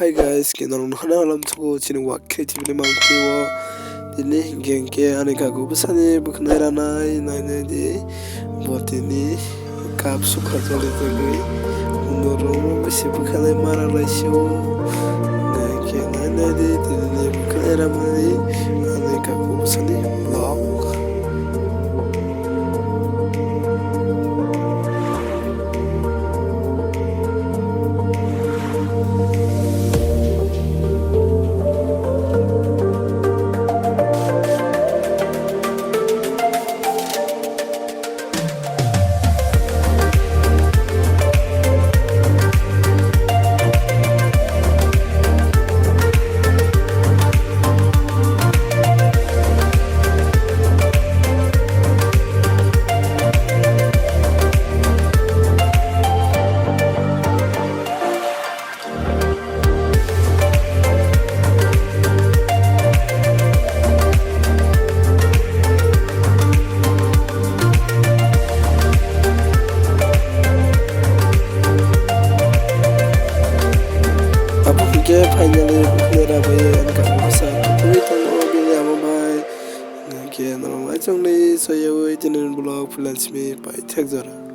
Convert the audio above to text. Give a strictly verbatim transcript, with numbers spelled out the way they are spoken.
Hi guys, khe norok no hana halam thugo chini wak khe tibini mang twi o. Tini hingke hingke ani kaku bwsani bwkhanai ranai nai nai di. Bo tini cup sukha jali jagwi. Norok no bisi bwkhanai mara lai si o. Nai khe nai nai di tini ni bwkhanai ramani ani kaku bwsani vlog. Abo hwnkhe finally bwkhwnai rabai ani kaku bwsa kwthwi tongo bini amo bai. Hwnkhe norok naichongni sayawi tini vlog philansimi paithak jora.